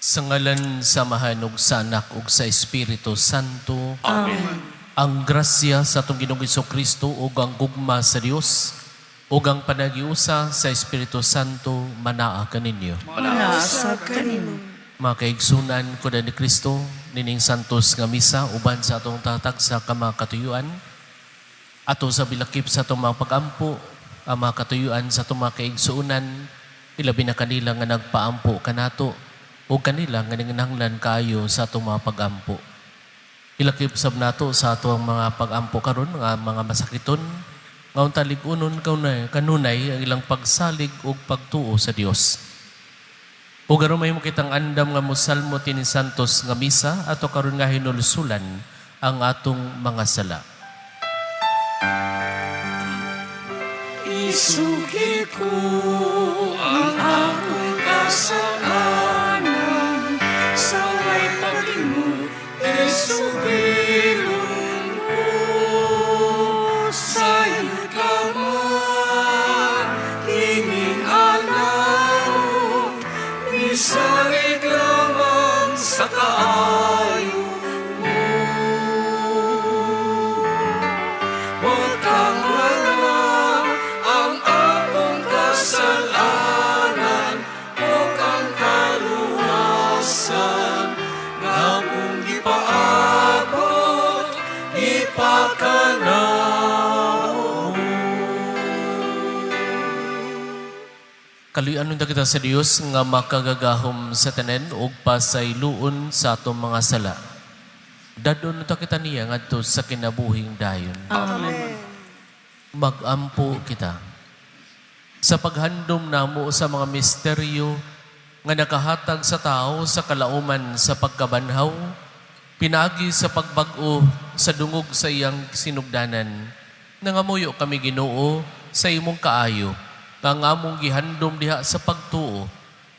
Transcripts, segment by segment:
Sa ngalan sa Amahan ug sa Anak ug sa Espiritu Santo. Amen. Ang grasya sa atong Ginoong Kristo ug ang gugma sa Dios ug ang panagiusa sa Espiritu Santo manaa kaninyo. Manaa sab kanimo. Mga kaigsunan ko ni Kristo, nining santos nga misa uban sa atong tatag sa mga katuyuan, ato sa bilakip sa atong mga pagampo, ang mga katuyuan sa atong mga kaigsuunan, ilabi na kanila nga nagpaampo kanato o kanila nga nanginahanglan kaayo sa atong mga pagampo. Ilakip sab nato sa ato ang mga pagampo karon nga mga masakiton nga unta lig-unon kanunay, kanunay ang ilang pagsalig ug pagtuo sa Dios. Ug aron mahimo kitang andam nga mosalmo tining santos nga misa, ato karon nga hinulsulan ang atong mga sala. Isugi ko ang akong kasalanan sa way pag-ingon, isugilon ko. Sayod lamang kining adlaw, misalig lamang sa kaayo mo. Butangana ang akong kasalanan ug ang kaluwasan nga akong gipaabot ipakanamo. Kaluy-an unta kita sa Dios nga makagagahom sa tanan ug pasayloon sa atong mga sala. Dad-on unta kita niya ngadto sa kinabuhing dayon. Amen. Magampo kita. Sa paghandom namo sa mga misteryo nga nakahatag sa tao sa kalauman sa pagkabanhaw, pinaagi sa pagbag-o sa dungog sa iyang sinugdanan, nangamuyo kami, Ginoo, sa imong kaayo, nga ang among gihandom diha sa pagtuo,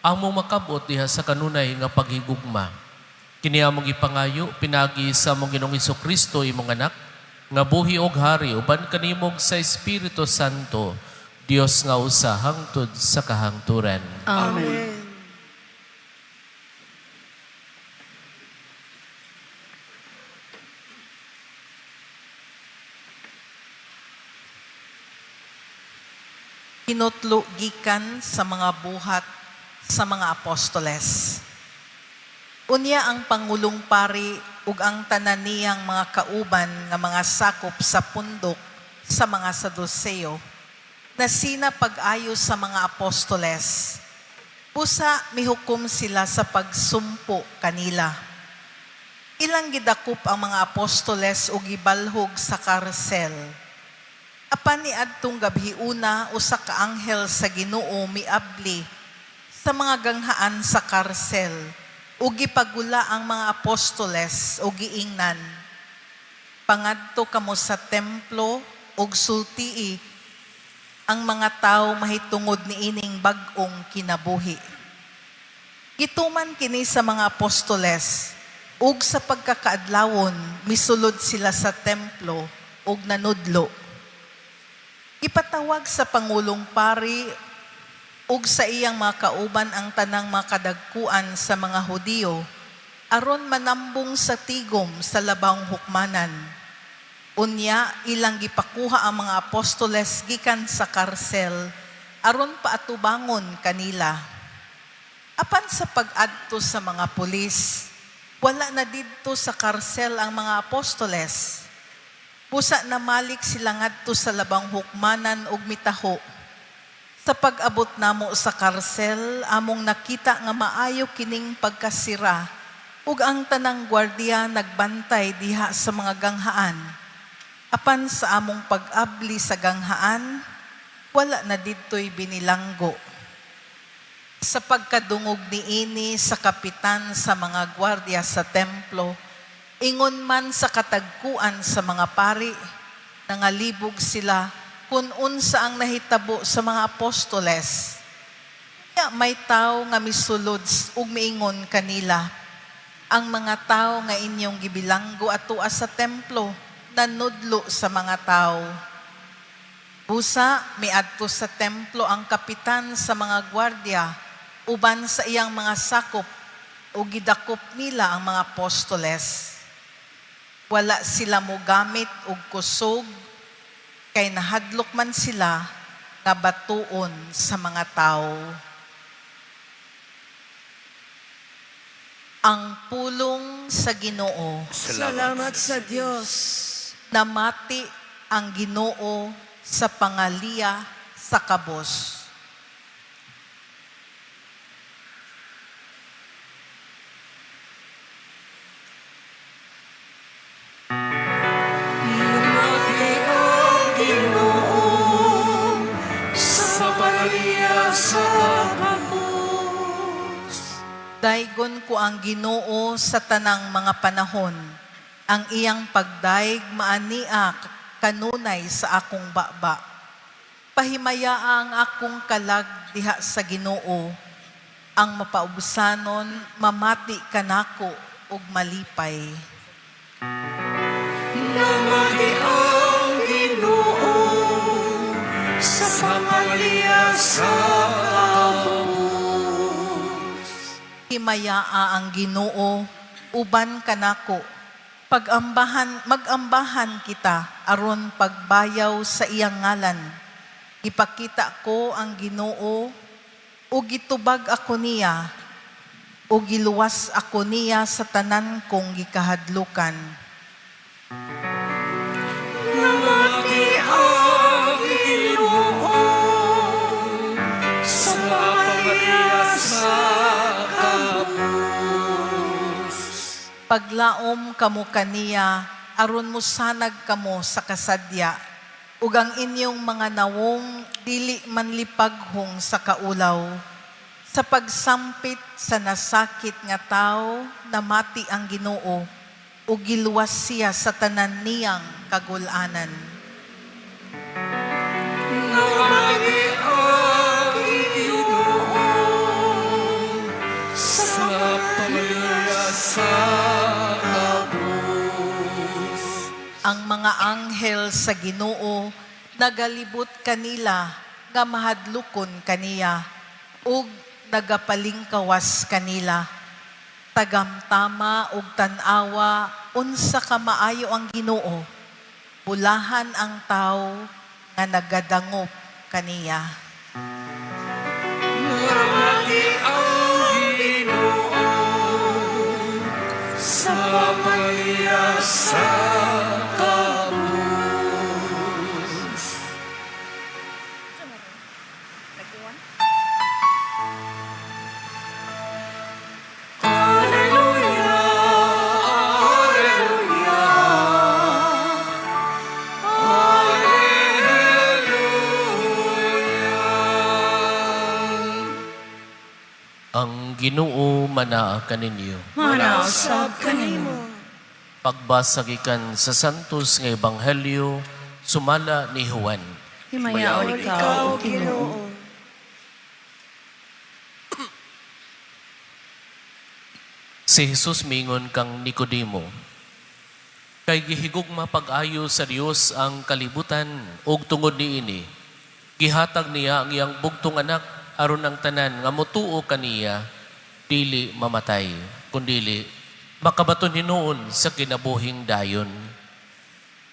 among makabot diha sa kanunay nga paghigugma. Kini among ipangayo pinaagi sa among Ginoong Kristo, imong anak, nga buhi og hari uban kanimo ug sa Espiritu Santo, Dios nga usa hangtod sa kahangturan. Amen. Hinutlo gikan sa mga Buhat sa mga Apostoles. Unya ang pangulong pari ug ang tanan niyang mga kauban nga mga sakop sa pundok sa mga Saduseo nasina pag-ayo sa mga apostoles. Busa mihukom sila sa pagsumpo kanila. Ilang gidakop ang mga apostoles ug gibalhog sa karsel. Apan niadtong gabhiuna, usa ka anghel sa Ginoo miabli sa mga ganghaan sa karsel ug gipagula ang mga apostoles ug giingnan, "Pangadto kamo sa templo ug sultii ang mga tawo mahitungod niining bag-ong kinabuhi." Gituman kini sa mga apostoles ug sa pagkakaadlawon misulod sila sa templo ug nanudlo. Ipatawag sa pangulong pari ug sa iyang mga kauban ang tanang mga kadagkuan sa mga Hudiyo aron manambong sa tigom sa labawng hukmanan. Unya ilang gipakuha ang mga apostoles gikan sa karsel aron paatubangon kanila. Apan sa pag-adto sa mga pulis, wala na didto sa karsel ang mga apostoles. Busa namalik sila ngadto sa labang hukmanan ug mitaho, "Sa pag-abot namo sa karsel, among nakita nga maayo kining pagkasira ug ang tanang gwardiya nagbantay diha sa mga ganghaan. Apan sa among pag-abli sa ganghaan, wala na didto'y binilanggo." Sa pagkadungog niini sa kapitan sa mga gwardiya sa templo, ingon man sa katagkuan sa mga pari, nangalibog sila kung unsa ang nahitabo sa mga apostoles. Kaya may tao nga misulod ug miingon kanila, "Ang mga tao nga inyong gibilanggo atua sa templo, nanudlo sa mga tao." Busa, miadto sa templo ang kapitan sa mga gwardiya uban sa iyang mga sakop. Ug gidakop nila ang mga apostoles. Wala sila mogamit og kusog kay nahadlok man sila nga batuon sa mga tawo. Ang pulong sa Ginoo. Salamat sa Diyos. Namati ang Ginoo sa pangaliya sa kabos. Namati ang Ginoo sa pangaliya sa kabos. Daygon ko ang Ginoo sa tanang mga panahon. Ang iyang pagdayeg maania kanunay sa akong baba. Pahimaya ang akong kalag diha sa Ginoo. Ang mapaubsanon mamati kanako ug malipay. Namati ang Ginoo sa pangaliya sa kabos. Himayaa ang Ginoo uban kanako. Pagambahan, magambahan kita aron pagbayaw sa iyang ngalan. Ipakita ko ang Ginoo ug gitubag ako niya ug giluwas ako niya sa tanan kong gikahadlukan. Namati ang Ginoo sa pangaliya sa kabos. Paglaom kamo kaniya aron mosanag kamo sa kasadya ug ang inyong mga nawong dili manlipaghong sa kaulaw. Sa pagsampit sa nasakit nga tawo, namati ang Ginoo ug giluwas siya sa tanan niyang kagul-anan. Namati ang Ginoo sa pangaliya sa kabos. Ang mga anghel sa Ginoo nagalibot kanila nga mahadlokon kaniya ug nagapalingkawas kanila. Tagamtama ug tan-awa unsa ka maayo ang Ginoo. Bulahan ang tawo nga nagadangop kaniya. Namati ang Ginoo sa pangaliya sa kabos. Alleluia, Alleluia, Alleluia. Ang Ginoo manaa kaninyo. Manausab kanimo. Pagbasa gikan sa Santos nga Ebanghelyo sumala ni Juan. Himayaon ikaw, O Ginoo. Si Jesus mingon kang Nicodemo, kay gihigugma pag-ayo sa Dios ang kalibutan ug tungod niini gihatag niya ang iyang bugtong anak aron ang tanan nga motuo kaniya dili mamatay kundili makabaton hinuon sa kinabuhing dayon.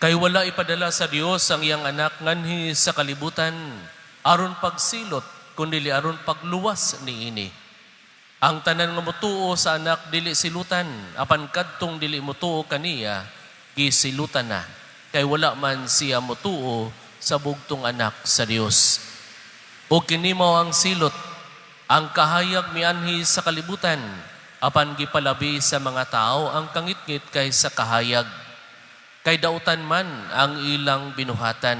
Kay wala ipadala sa Dios ang iyang anak nganhi sa kalibutan aron pagsilot kundili aron pagluwas niini. Ang tanan nga motuo sa anak dili silutan, apan kadtong dili motuo kaniya gisilutan na. Kay wala man siya motuo sa bugtong anak sa Dios. O kini mao ang silot, ang kahayag mianhi sa kalibutan, apan gipalabi sa mga tao ang kangitngit kaysa kahayag. Kay dautan man ang ilang binuhatan.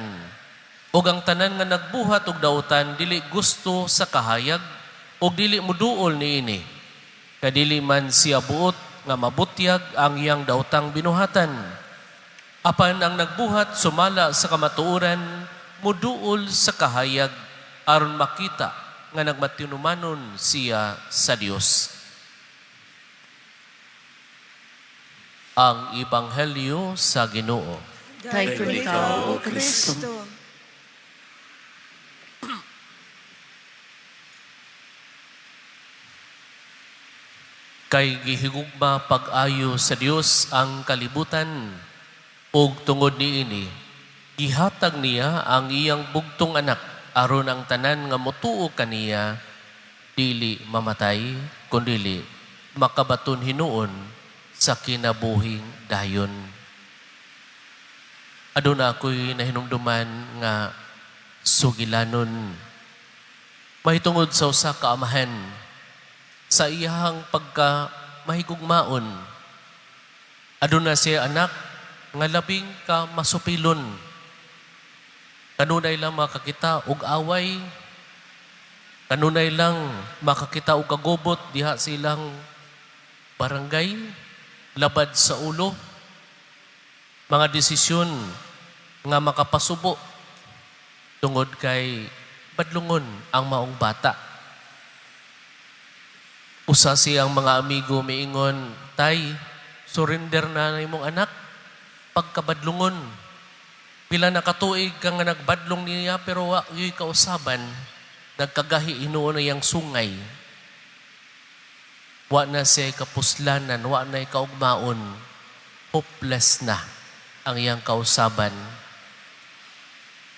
Ug ang tanan nga nagbuhat og dautan dili gusto sa kahayag ug dili muduol niini. Kay dili man siya buot nga mabutyag ang iyang daotang binuhatan. Apan ang nagbuhat sumala sa kamatuoran, muduol sa kahayag aron makita nga nagmatinumanon siya sa Dios. Ang Ebanghelyo sa Ginoo. Dayon ikaw, O Kristo. Kay gihigugma pag-ayo sa Dios ang kalibutan ug tungod niini gihatag niya ang iyang bugtong anak aron ang tanan nga motuo kaniya dili mamatay kundili makabaton hinuon sa kinabuhing dayon. Aduna ako'y nahinumduman nga sugilanon mahitungod sa usa ka amahan sa iyahang pagka mahigugmaon. Aduna siya anak nga labing ka masupilon. Kanunay lang makakita og away. Kanunay lang makakita og kagubot diha silang barangay, labad sa ulo. Mga desisyon nga makapasubo tungod kay badlungon ang maong bata. Usa siyang mga amigo miingon, "Tay, surrender na na imong anak pagkabadlungon. Pila na katuig ka nga nagbadlong niya pero wa yuy kausaban, nagkagahi hinuon na iyang sungay. Wa na siya kapuslanan, wa na kaugmaon. Hopeless na ang iyang kausaban."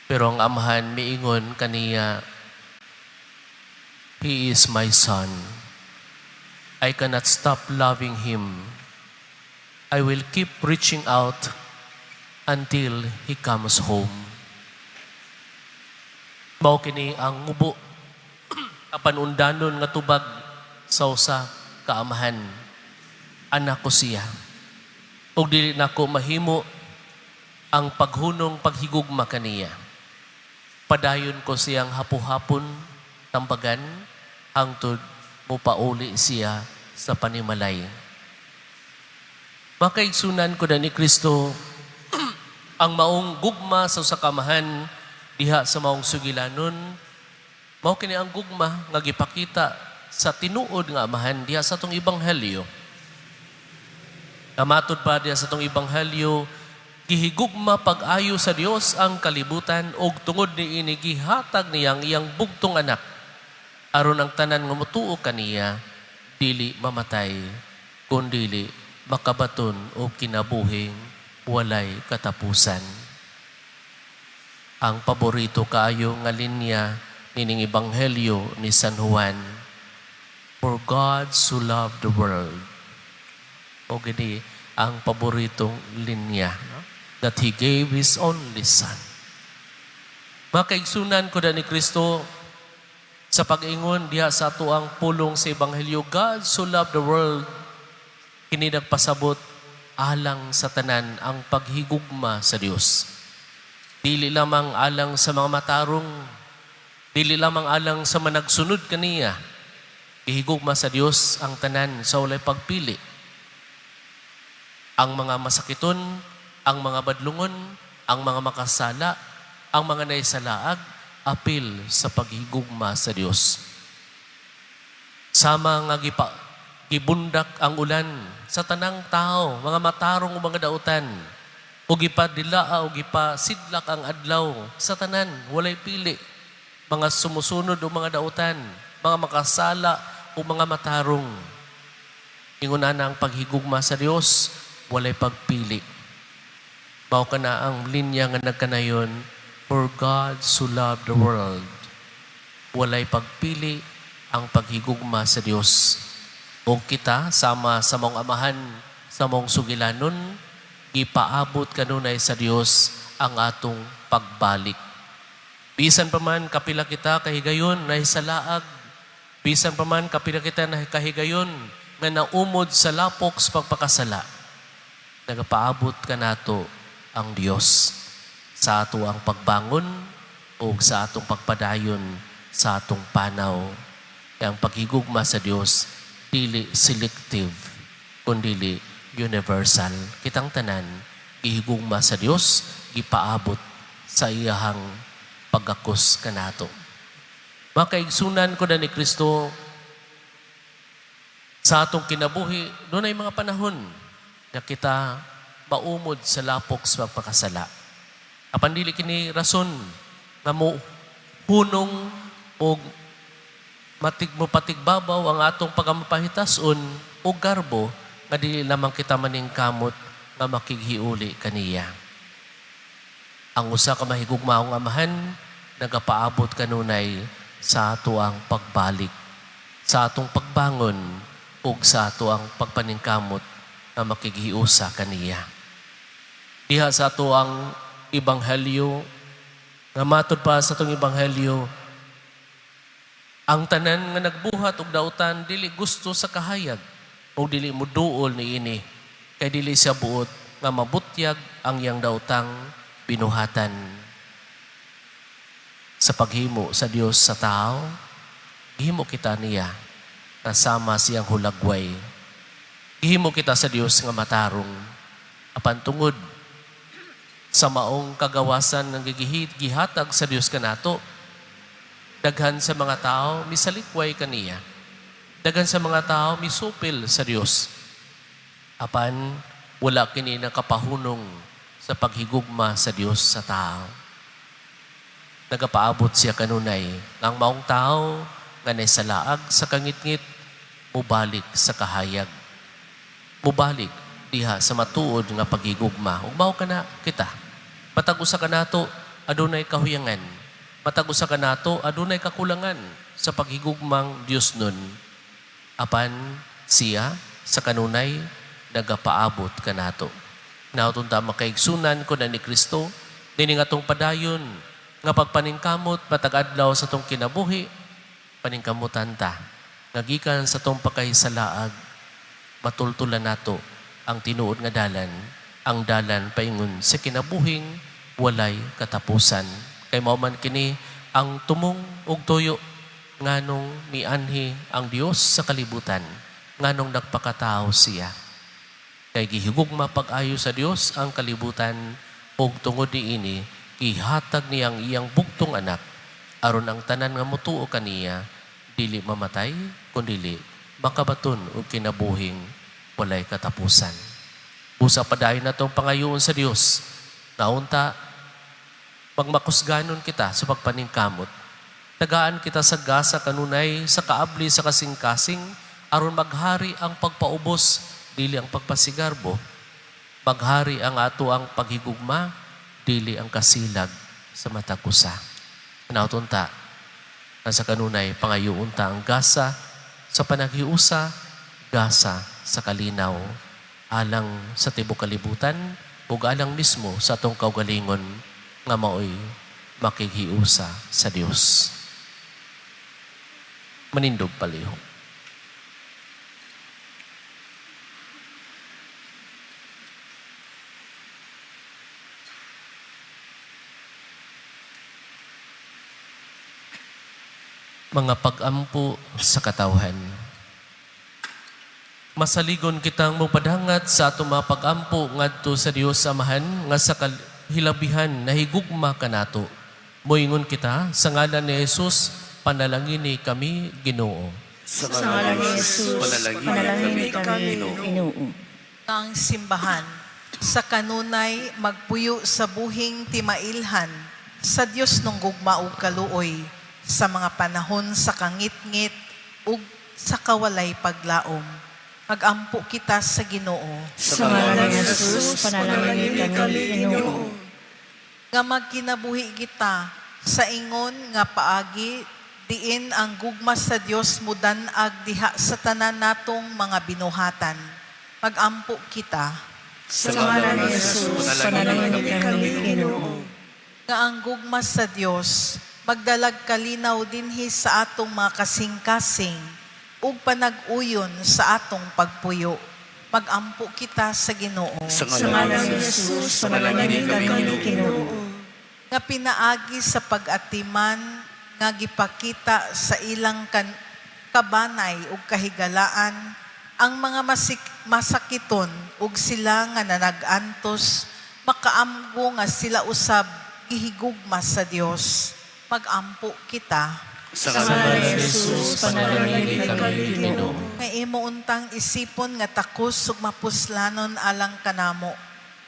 Pero ang amahan miingon kaniya, "He is my son. I cannot stop loving him. I will keep reaching out until he comes home." Mao kini ang mubo apan undanon nga tubag sa usa ka amahan. "Anak ko siya. Ug dili nako mahimo ang paghunong paghigugma kaniya. Padayon ko siyang hapo-hapon tambagan hangtod mopauli siya sa panimalay." Makaigsunan ko na ni Kristo, ang maong gugma sa usa ka amahan diha sa maong sugilanon, mao kini ang gugma nga gipakita sa tinuod nga amahan diha sa atong ebanghelyo. Namatod pa diha sa atong ebanghelyo, gihigugma pag-ayo sa Dios ang kalibutan ug tungod niini gihatag niya ang iyang bugtong anak aron ang tanan nga motuo kaniya dili mamatay kundili makabaton og kinabuhing walay katapusan. Ang paborito kaayo nga linya nining ebanghelyo ni San Juan, "For God so loved the world." O gini ang paboritong linya, no? "That He gave His only Son." Makaigsunan ko na ni Kristo, sa pag-ingon diha sa atoang pulong sa Ebanghelyo, "God so loved the world," kini nagpasabot alang sa tanan ang paghigugma sa Dios. Dili lamang alang sa mga matarong, dili lamang alang sa managsunod kaniya. Gihigugma sa Dios ang tanan sa walay pagpili. Ang mga masakiton, ang mga badlungon, ang mga makasala, ang mga naisalaag, apil sa paghigugma sa Dios. Sama nga gibundak ang ulan sa tanang tao, mga matarong o mga dautan, o gipadilaa o gipasidlak ang adlaw sa tanan, walay pili. Mga sumusunod o mga dautan, mga makasala o mga matarong. Ingon na ang paghigugma sa Dios, walay pagpili. Mao kana ang linya nga nagkanayon, "For God so loved the world." Walay pagpili ang paghigugma sa Dios. O kita, sama sa maong amahan, sa maong sugilanon, gipaabot kanunay sa Dios ang atong pagbalik. Bisan pa man kapila kita kahigayon na hisalaag, bisan pa man kapila kita na kahigayon nga naumod sa lapok sa pagpakasala, nagapaabot kanato ang Dios sa ato ang pagbangon o sa atong pagpadayon sa atong panaw. Ang paghigugma sa Dios dili selective kundili universal. Kitang tanan gihigugma sa Dios, gipaabot sa iyahang pagakos kanato. Makaigsunan ko na ni Kristo, sa atong kinabuhi, dunay mga panahon na kita maumod sa lapok sa pagpakasala. Apan dili kini rason nga mo hunong og matig mo patigbabaw ang atong pagamapahitas-on. ug garbo nga dili lamang kita maningkamot nga makighiuli kaniya. Ang usa ka mahigugmaong amahan nagapaabot kanunay sa atoang pagbalik, sa atong pagbangon ug sa atoang pagpaningkamot nga makighiusa kaniya. Diha sa atoang ebanghelyo, nga matod pa sa atong ebanghelyo, ang tanan nga nagbuhat og dautan dili gusto sa kahayag o dili moduol niini, kay dili siya buot nga mabutyag ang iyang daotang binuhatan. Sa paghimo sa Dios sa tao, gihimo kita niya kasama siyang hulagway. Gihimo kita sa Dios nga matarong, apan tungod sa maong kagawasan ng gihatag sa Dios kanato, daghan sa mga tao misalikway kaniya. Daghan sa mga tao misupil sa Dios. Apan wala kini nakapahunong sa paghigugma sa Dios sa tao. Nagapaabot siya kanunay ang maong tao nga naisalaag sa kangitngit, mubalik sa kahayag. Mubalik diha sa matuod nga paghigugma. Ug mao kana kita. Matag usa kanato adunay kahuyangan. Matag usa kanato adunay kakulangan sa paghigugmang Dios nun. Apan siya sa kanunay nagapaabot kanato. Nautong ta, makaigsunan ko na ni Kristo, dini nga atong padayon nga pagpaningkamot matag adlaw sa atong kinabuhi, paningkamutan ta. Nga gikan sa atong pagkahisalaag, matultulan nato ang tinuod nga dalan, ang dalan paingon sa kinabuhing walay katapusan. Kay mao man kini ang tumong ug tuyo nganong mianhi ang Dios sa kalibutan, nganong nagpakatao siya. Kay gihigugma pag-ayo sa Dios ang kalibutan ug tungod niini gihatag niya ang iyang bugtong anak aron ang tanan nga motuo kaniya dili mamatay kundili makabaton og kinabuhing walay katapusan. Busa padayon natong pangayoon sa Dios naunta magmakusganon kita sa pagpaningkamot. Tagaan kita sa gasa kanunay, sa kaabli sa kasing-kasing, aron maghari ang pagpaubos, dili ang pagpasigarbo. Maghari ang ato ang paghigugma, dili ang kasilag sa matag usa. Nautunta, nga sa kanunay pangayoon ta ang gasa sa panaghiusa, gasa sa kalinaw, alang sa tibok kalibutan, ug alang mismo sa atong kaugalingon nga maoy makighiusa sa Dios. Manindog palihog. Mga pag-ampo sa katawhan. Masaligon kitang mopadangat sa atong mga pag-ampo ngadto sa Dios Amahan nga sa hilabihan nahigugma kanato. Moingon kita sa ngalan ni Jesus, panalangini kami, Ginoo. Sa Sa ngalan ni Jesus, panalangini panalangini kami, kami, Ginoo. Ginoo. Ang simbahan sa kanunay magpuyo sa buhing timailhan sa Dios nung gugma ug kaluoy sa mga panahon sa kangitngit ug sa kawalay paglaom. Magampo kita sa Ginoo. Sa ngalan ni Jesus, panalangini kami, Ginoo. Nga magkinabuhi kita sa ingon nga paagi diin ang gugma sa Dios mudan-ag diha sa tanan natong mga binuhatan. Magampo kita. Sa ngalan ni Jesus, panalangini kami, Ginoo. Nga ang gugma sa Dios magdalag kalinaw dinhi sa atong mga kasing-kasing ug panag-uyon sa atong pagpuyo. Magampo kita sa Ginoo. Sa Sa ngalan ngalan ni ni Jesus, panalangini kami, Ginoo. Nga pinaagi sa pag-atiman nga gipakita sa ilang kabanay ug kahigalaan ang mga masakiton ug sila nga nanag-antos makaamgo nga sila usab gihigugma sa Dios. Magampo kita. Sa Sa ngalan ngalan ni Jesus, panalangini kami, Ginoo. Nga imo untang isipon nga takos ug mapuslanon alang kanamo.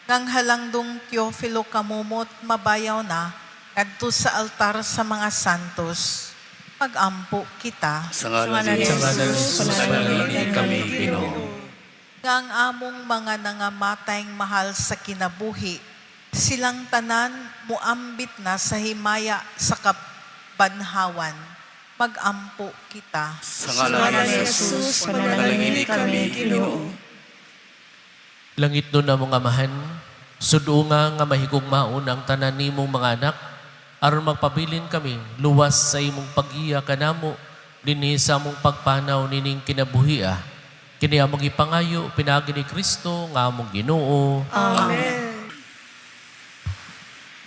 Nang halangdong Teofilo kamumot mabayaw na ngadto sa altar sa mga santos. Magampo kita. Sa ngalan ni Sa ngalan ni Jesus, Jesus, Panalangini kami, Ginoo. Nga ang among mga nangamatayng mahal sa kinabuhi, silang tanan muambit na sa himaya sa kabanhawan. Magampo kita. Sa ngalan ni Jesus, panalangini kami, Ginoo. Langit nun among Amahan, suduunga nga mahigugmaon ang tanan nimong mga anak, aron magpabilin kami luwas sa imong pag-iya kanamo, dinhi sa among pagpanaw nining kinabuhia. Kini among ipangayo pinaagi ni Kristo nga among Ginoo. Amen.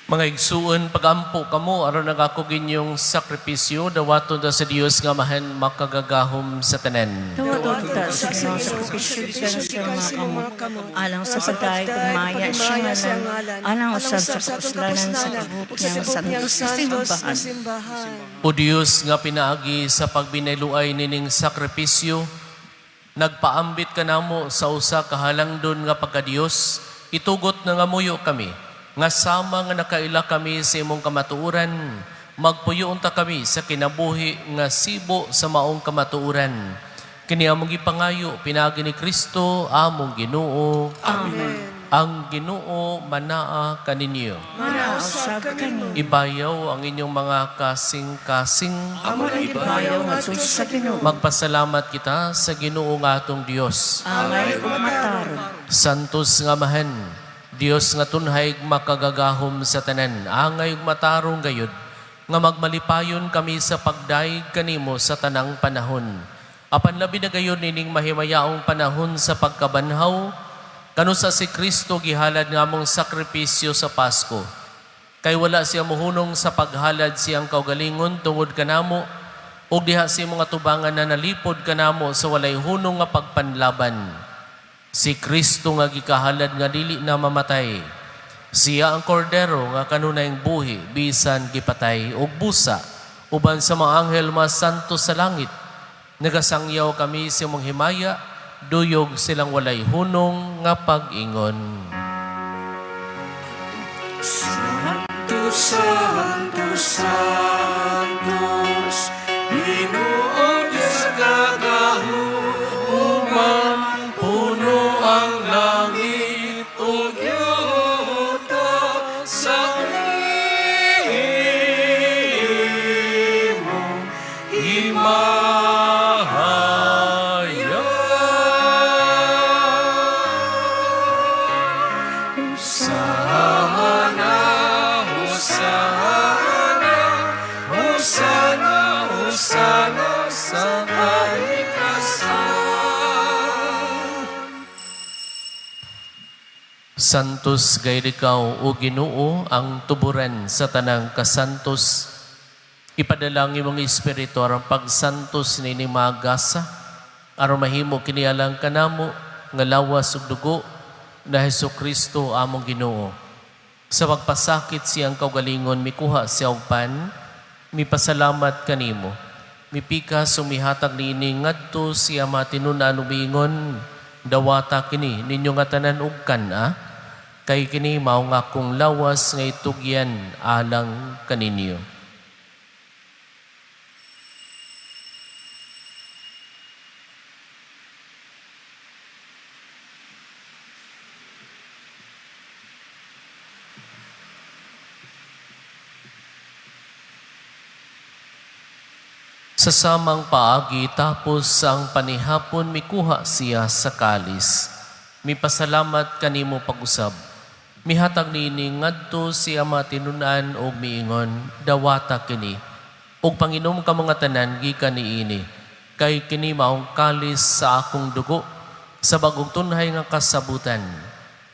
Mga igsuon, pagampo kamo aron ang ako ginyong sakripisyo dawaton ta sa Dios nga Amahan makagagahom sa tanan. Tuwaton ta sa Ginoo sa sakripisyo gikan sa imong mga kamot, alang sa pagdayeg pagmaya sa ngalan, alang usab sa kapuslanan sa tibuok niyang santos na simbahan. O Dios nga pinaagi sa pagbinaluay nining sakripisyo, nagpaambit kanamo sa usa ka halangdon nga pagkadiyos, itugot nga ngamuyo kami, nga sama nga nakaila kami sa imong kamatuoran, magpuyo unta kami sa kinabuhi nga sibo sa maong kamatuoran. Kini among gipangayo pinaagi ni Kristo among Ginoo. Amen. Ang Ginoo manaa kaninyo. Manausab kanimo. Ibayaw ang inyong mga kasing-kasing. Amo ang gibayaw ngadto sa Ginoo. Magpasalamat kita sa Ginoo nga atong Dios. Angay ug matarong. Santos nga Amahan, Dios nga tunhay makagagahom sa tanan, angay ug matarong gayud, nga magmalipayon kami sa pagdayeg kanimo sa tanang panahon. Apan labi na gayud nining mahimayaong panahon sa pagkabanhaw, kanusa si Kristo gihalad nga among sakripisyo sa Pasko. Kay wala siya muhunong sa paghalad siyang kaugalingon tungod kanamo, ug diha sa imong atubangan na nalipod kanamo sa walay hunong nga pagpanlaban. Si Kristo nga gikahalad nga dili na mamatay. Siya ang kordero nga kanunayng buhi bisan gipatay og busa uban sa mga anghel mas santo sa langit. Nagasangyaw kami sa imong himaya, duyog silang walay hunong nga pag-ingon. Santo, Santo, Santos, Ginoo Diyos kagahuman, puno ang langit ug yuta sa imong himaya. Hosana, Hosana, Hosana, Hosana sa kaitasan. Santos gayud ikaw o Ginoo ang tuburan sa tanang kasantos. Ipadala ang imong espiritu aron pagsantos niini mga gasa aron mahimo kini alang kanamo nga lawas ug dugo na Hesus Kristo among Ginoo. Sa pagpasakit siyang kaugalingon mikuha siya og pan, mipasalamat kanimo. Mipikas ug mihatag niini ngadto siya matinun-an ug miingon, dawata kini ninyo nga tanan og kan-a, kay kini mao nga akong lawas nga itugyan alang kaninyo. Sa samang paagi tapos ang panihapon mikuha siya sa kalis. Mipasalamat kanimo pag-usab. Mihatag niini ngadto siya matinun-an og miingon, dawata kini. Ug panginom ka mga tanan gikan niini. Kay kini maong kalis sa akong dugo sa bagong tunhay nga kasabutan.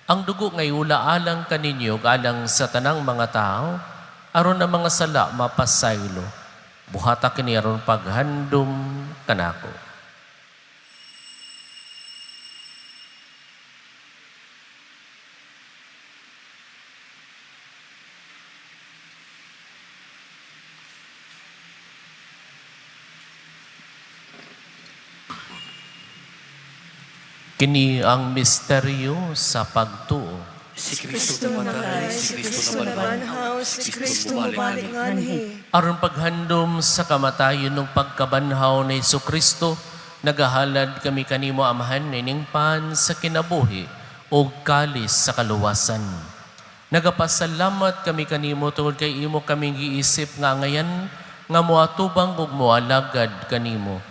Ang dugo ngay ula alang kaninyo ug alang sa tanang mga tao aron ang mga sala mapasaylo. Buhata kini aron paghandom kanako. Kini ang misteryo sa pagtuo. Si Kristo namatay, si Kristo nabanhaw, si Kristo mobalik nganhi. Aron paghandom sa kamatayon ug pagkabanhaw ni Hesus Kristo, nagahalad kami kanimo, Amahan, ining pan sa kinabuhi ug kalis sa kaluwasan. Nagapasalamat kami kanimo tungod kay imo kaming giisip nga angayan nga moatubang ug moalagad kanimo.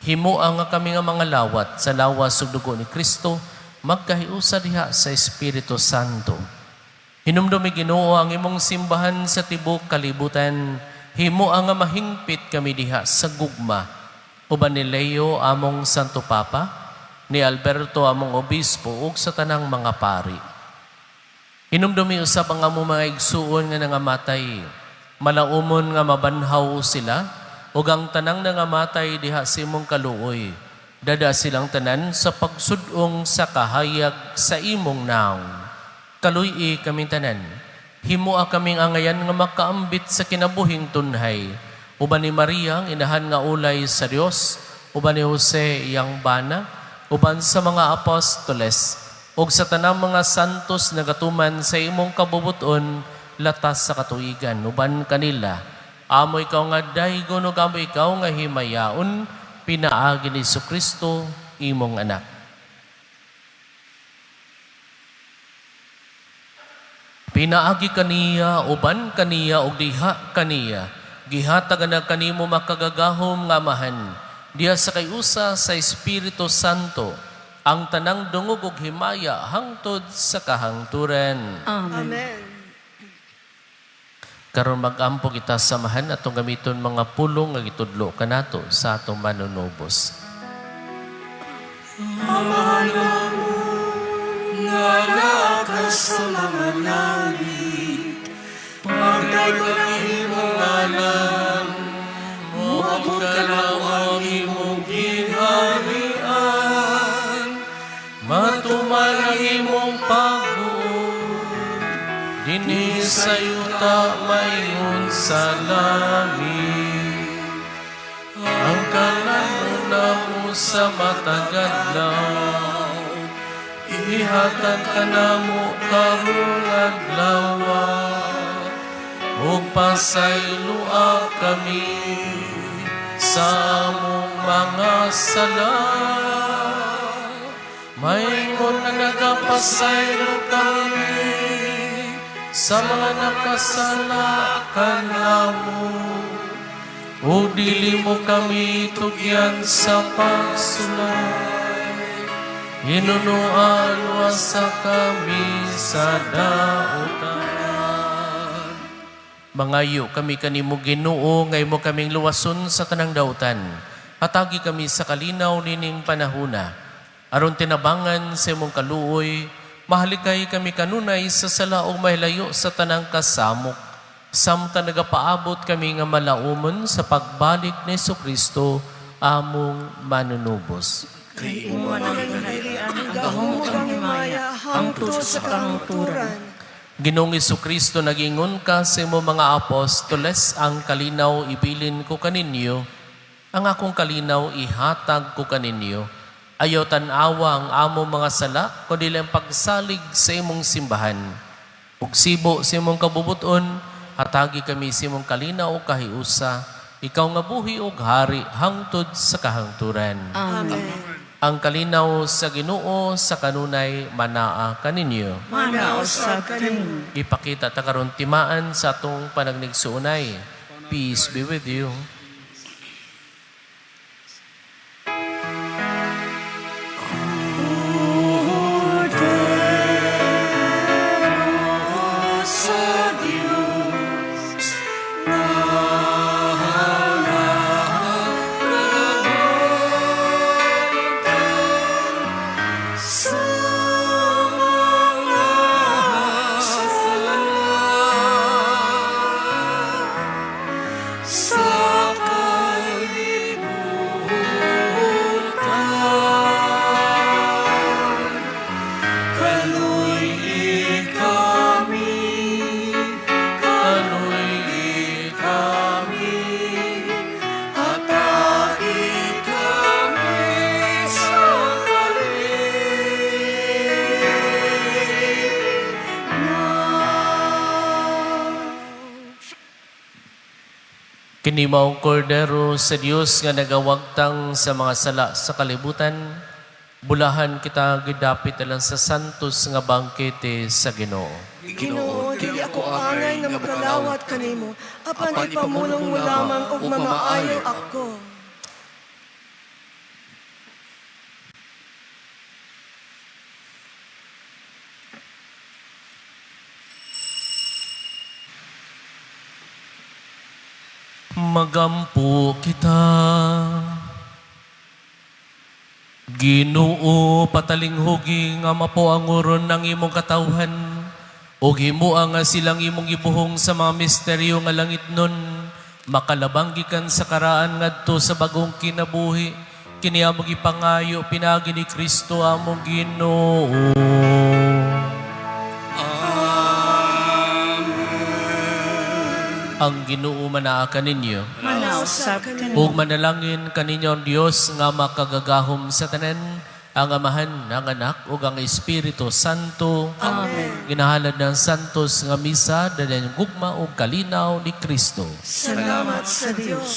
Himoa nga kami nga mga lawat sa lawas ug dugo ni Kristo magkahiusa diha sa Espiritu Santo. Hinumdumi, Ginoo, ang imong simbahan sa tibok kalibutan. Himoa nga mahingpit kami diha sa gugma. Uban ni Leo among Santo Papa, ni Alberto among Obispo ug sa tanang mga pari. Hinumdumi usab ang among mga igsuon nga nangamatay. Malaumon nga mabanhaw sila ug ang tanang nangamatay diha sa imong kaluoy. Dad-a silang tanan sa pagsud-ong sa kahayag sa imong nawong. Kaluy-i kaming tanan. Himoa kaming angayan nga makaambit sa kinabuhing tunhay. Uban ni Maria, ang inahan nga ulay sa Dios, uban ni Jose iyang bana, uban sa mga apostoles, ug sa tanang mga santos nagatuman sa imong kabubuton latas sa katuigan, uban kanila. Amo ikaw nga daygon ug amo ikaw nga himayaon, pinaagi ni Kristo imong anak. Pinaagi kaniya, uban kaniya, ug diha kaniya. Gihatag na kanimo makagagahom nga Amahan. Diha sa kay-usa sa Espiritu Santo, ang tanang dungog ug himaya hangtod sa kahangturan. Amen. Amen. Karon mag-ampo kita sa Amahan, atong gamiton mga pulong nga gitudlo kanato sa atong Manunubos. Amahan nga naa ka sa mga langit, pagdaygon ang imong ngalan, moabot kanawa ang imong gingharian, Matuman ang imong pagbuot dinhi sa yuta maingon sa langit. Ang kalanon namo sa matag adlaw, ihatag kanamo karong adlaw, ug pasayloa kami sa among mga sala, maingon nga nagapasaylo kami sa mga nakasala kanamo. Ug dili mo kami tugyan sa pagsulay. Hinunoa luwasa kami sa dautan. Mangayo kami kanimo, Ginoo, nga imo kaming luwason sa tanang dautan. Hatagi kami sa kalinaw nining panahuna. Aron tinabangan sa imong kaluoy, mahalikay kami kanunay sa sala ug mahilayo sa tanang kasamok. Samtang nagapaabot kami nga malaumon sa pagbalik ni Kristo among manunubos. Kay imo man ang gingharian, ang gahom ug ang himaya, hangtod sa kahangturan. Ginoong Kristo, nagingon ka sa imong mga apostoles, "Ang kalinaw ibilin ko kaninyo, ang akong kalinaw ihatag ko kaninyo." Ayaw tan-awa ang among mga sala, kundi ang pagsalig sa imong simbahan. Ug sibo sa imong kabubuton, hatagi kami sa imong kalinaw kahiusa, ikaw nga buhi ug hari hangtod sa kahangturan. Amen. Ang kalinaw sa Ginoo sa kanunay manaa kaninyo. Mana usab kanimo. Ipakita ta karon timaan sa atong panagnigsuonay. Peace be with you. Sa Diyos, sa mga sala, sa Kini maong kordero sa Dios nga nagawagtang sa mga sala sa kalibutan, bulahan kita gidapit alang sa santos nga bangkete sa Ginoo. Ginoo, dili ako angay nga makalawat kanimo, apan ipamulong mo lamang og mamaayo ako. Magampo kita. Ginoo, patalinghugi nga mapoanguron ang imong katawhan ug himoa nga silang imong gibuhong sa mga misteryo nga langit nun, makalabang gikan sa karaan ngadto sa bagong kinabuhi. Kini among gipangayo pinaagi ni Kristo among Ginoo. Ang Ginoo manaa kaninyo. Manausap kanimo. Ug manalangin kaninyo ang Dios nga makagagahom sa tanan, ang Amahan, ang Anak ug ang Espiritu Santo. Amen. Ginahalad ng santos nga misa dalan gugma ug kalinaw ni Kristo. Salamat sa Dios.